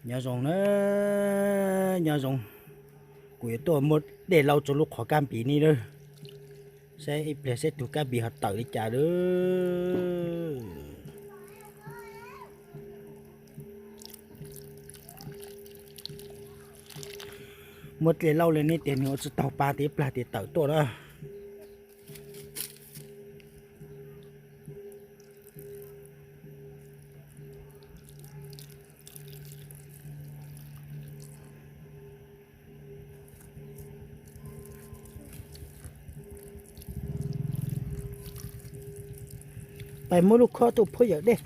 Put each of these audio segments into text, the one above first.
Nyob zoo na, nyob zoo. Kuv yuav tuaj muab dej lauj rau lub qhov kab npis ni lawm, saib ib pliag saib tus kab npis ho tawm li cas lawm. Muab dej lauj li ne tias nws ua tsis taug pa tias ib plag tias tawm tuaj na. Pais muab lub khob tuaj phuab yawm dej,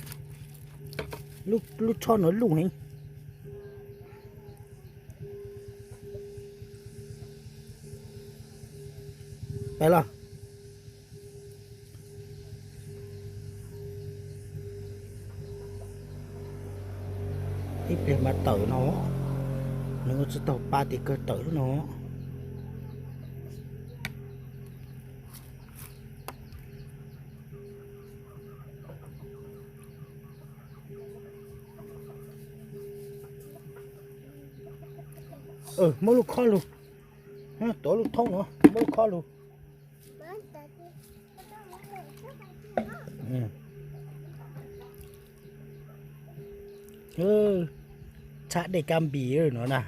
lub tsho no luj heev. Pais los. Ib pliag mas tawm no, nws ua tsis taug pa tias kawg tawm xwb no. Muab lub khob lug, tov lub thoob no, muab lub khob lug. Tshab dej kab npis no na.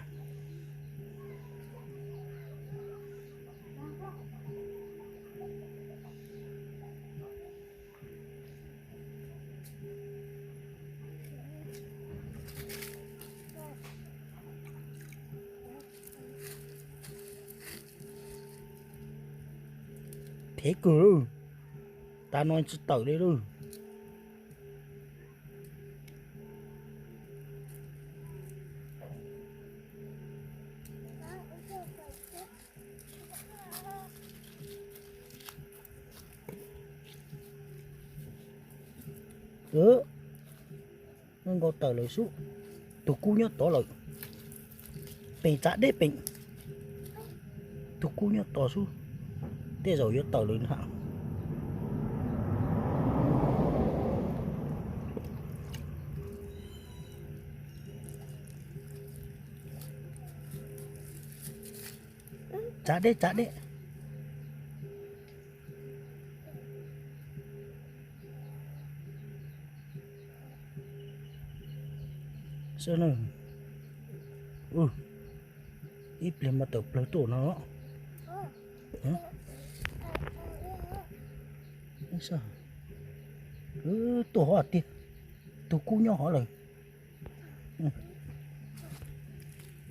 Thev kawg lawm, tas no tsis tawm li lawm. Nkaus tawm lawm xwb, tus kub nyob tod lawm. Peem tsav deb peem, tus kub nyob tod xwb, tej zaum yuav tawm lawm na. Tsav deb, tsav deb. Ib pliag mas tawm plawg tuaj no. Tuaj hov tiag, tus kub nyob hov lawm.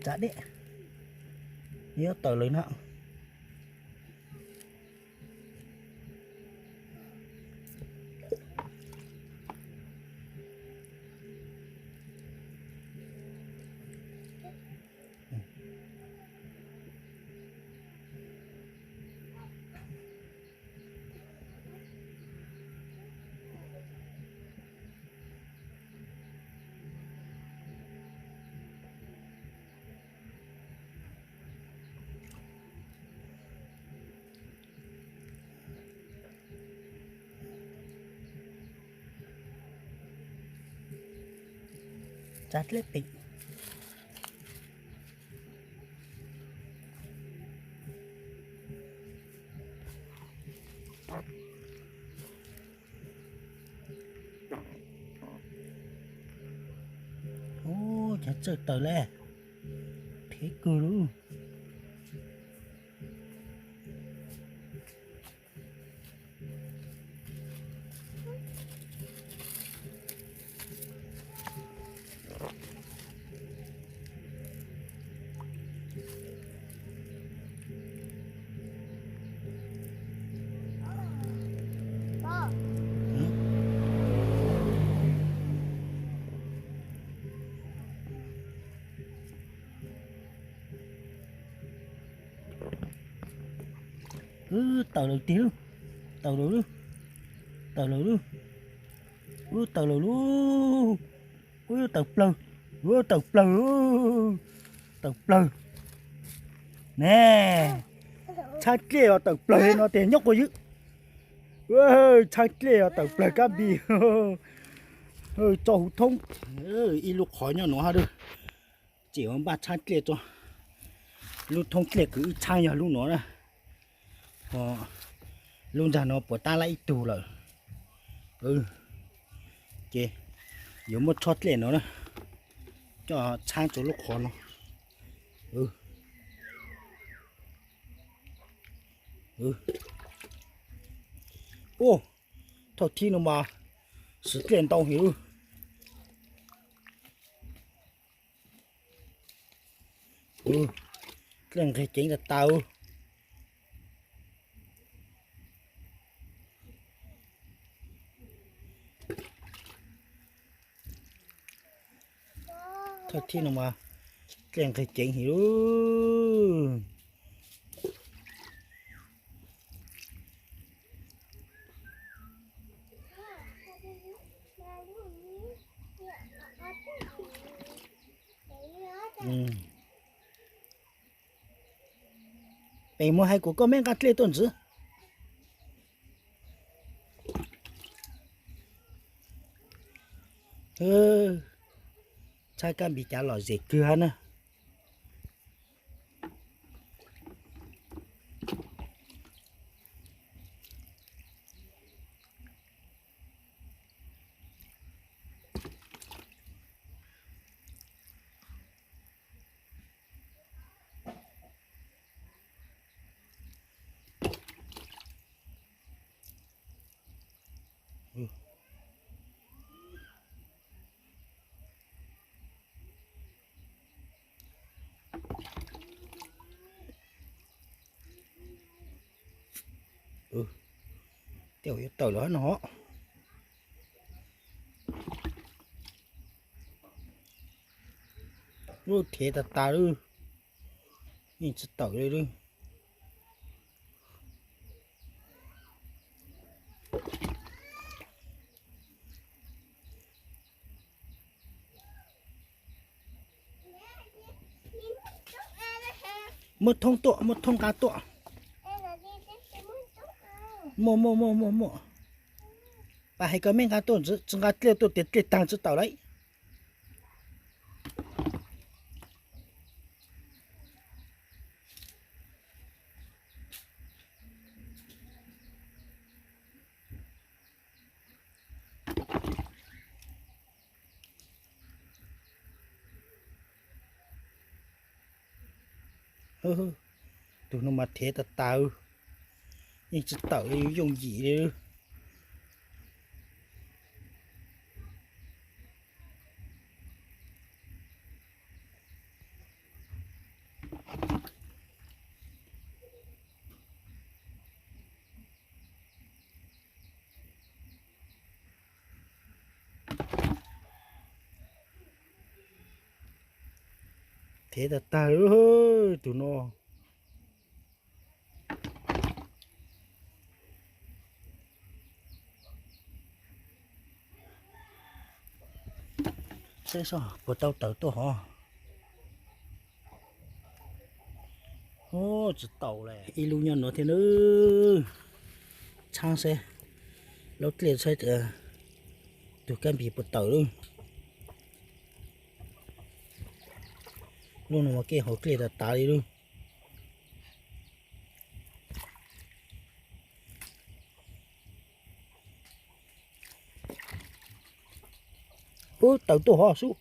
Tsav deb, yuav tawm lawm na. Tsav deb peem. Ub, cas txawj tawm lawm, thev kawg lawm. Wb tawm lawm tiag, tawm lawm, tawm lawm, wb tawm lawm lauj, wb tawm plawg, wb tawm plawg, tawm plawg ne. Tshaib dlej os, tawm plawg no tias nyob quas ywb. Tshaib dlej os, tawm plawg kab npis, tso huv thoob. Ib lub qhov nyob nuav hab. Ces yuav npaj tshab dlej tso. Lub thoob dlej kws wb tshab yog lub no na. Lub nrag no puas tab lab ib tug lawm. Ces yuav muab tshob dlej no na, coj tshab rau lub qhov no. Ub, thauj thib no mas siv dlej ntau heev. Dlej nqeg ceev tas tas. Thauj thib no mas dlej nqeg ceev heev lauj. Pem mus hais kuv koj me nqa dlej tuaj ntxiv. Tshab kab npis cav lom zem kawg na. Tej zaum yuav tawm lawm no. Lub thev tas tas lawm, yeej tsis tawm li lawm. Muab thoob tuaj, muab thoob nqa tuaj. Muaj, muaj, muaj, muaj, muaj. Pab hais koj me nqa tuaj, tsis nqa dlej tuaj tias dlej tag tsis tawm lauj. Tus no mas thev tas tas, yeej tsis tawm li, yooj yim li. Thev tag tag tus no. Saib seb puas tau tawm tuaj hov. Tsis tau li, ib lub nyob no thiab nawb. Tshab seb, laub dlej saib tus kab npis puas tawm lawm. Lub no mas kev haus dlej tas tas li lawm. Ub, tawm tuaj hov sub.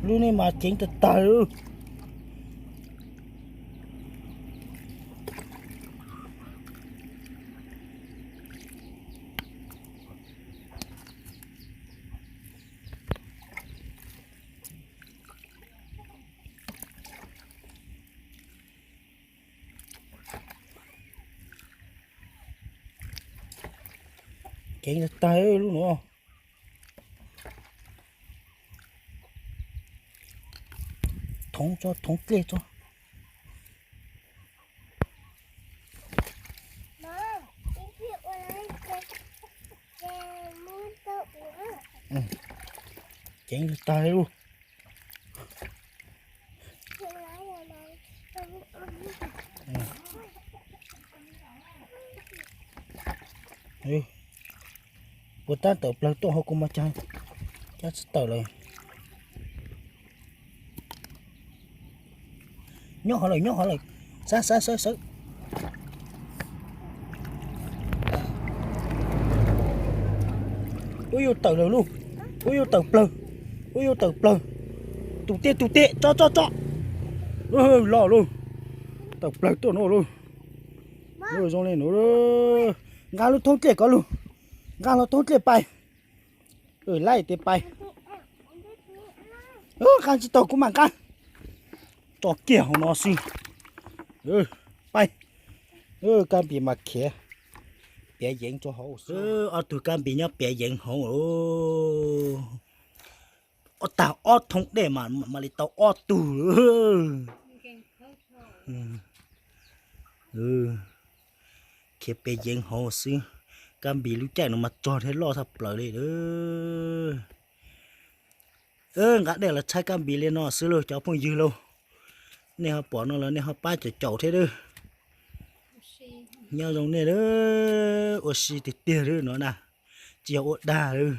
Lub no mas ceev tag tag. Ceev tag tag lub no. Thoob tso, thoob dlej tso. Ceev tag li lauj. Puas tab tawm plawg tuaj hauv kuv mas cag, cab tsis tawm lawm. Nyob hov lawm, nyob hov lawm. Xav, xav, xav, xav. Ub, yuav tawm lawm lauj. Ub, yuav tawm plawg. Ub, yuav tawm plawg. Tus tij, tus tij, tso, tso, tso. Los lauj. Tawm plawg tuaj no lauj. Zoo li no. Nqa lub thoob dlej ko lauj. Nqa lub thoob dlej pais. Laij tias pais. Nqa tsis tau kuv mam nqa. Tso kiag hauv no xwb. Pais. Kab npis mas khiav piav yeev rau hauv. Ob tug kab npis nyob piav yeev hauv. Ob tag ob thoob dej mas mam li tau ob tug. Khiav piav yeev hauv xwb. Kab npis lub caij no mas tsog thiab loj tshaj plaws li. Nqa dej los tshaib kab npis li no xwb lauj cov phooj ywg lauj. Nej ho pom no los nej ho pab caum caum thiab lauj. Nyob zoo nej lauj, ua si tiag tiag lauj no na, tsis yog ua dag lauj.